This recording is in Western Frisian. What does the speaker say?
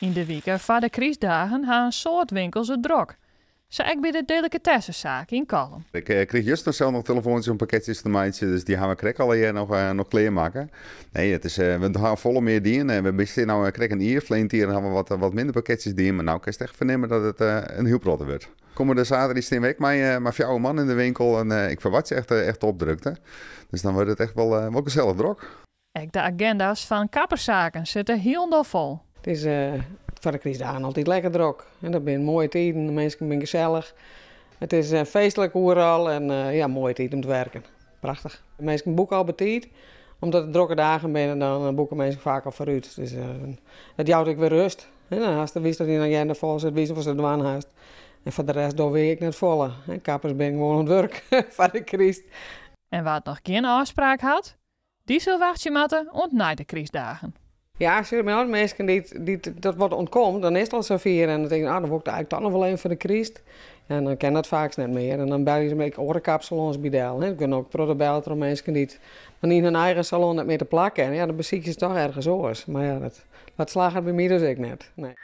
Yn de wike foar de krystdagen ha in soad winkels it drok. Sa ek by de delikatessesaak yn Kollum. Ik krige juster sels noch telefoantsjes om pakketsjes te meitsjen, dus dy ha we krekt allegear noch klearmakke. Nee, it is, we ha folle mear dien. We bestean no krekt in jier. Ferline jier ha we wat minder pakketsjes dien, mar no kinst echt fernimme dat it in hiel protte wurdt. Kommende saterdei stean we ek mei fjouwer man yn de winkel en ik ferwachtsje echt topdrukte. Dus dan wurdt it echt wol gesellich drok. Ek de aginda's fan kapperssaken sitte hielendal fol. It is foar de krystdagen altyd lekker drok. En dat binne moaie tiden, de minsken binne gesellich. It is feestlik oeral en ja, moaie tiid om te werken. Prachtich. De minsken boeke al betiid. Omdat it drokke dagen binne, dan boeke minsken faak al foarút. Dus dat jout ek wer rêst. Dan hast, witst dat dyn agenda fol sit, witst watst te dwaan hast. En foar de rest dogge wy ek net folle. Kappers binne gewoan oan it wurk foar de kryst. En wa't noch gjin ôfspraak hat, dy sil wachtsje moatte oant nei de krystdagen. Ja, sjoch, der binne altyd minsken dy't dat wat ûntkomt, dan is it al safier en dan tinke se, ah, dan wol ik it eigentlik toch noch wol even foar de kryst. En dan kin dat faaks net mear. En dan belje se my ek oare kapsalons by del. Hè. Der binne ek in protte belle troch minsken dy't dan yn hun eigen salon net mear te plak kinne. Ja, dan besykje se toch ergens oars. Mar ja, dat slagget by my dus ek net. Nee.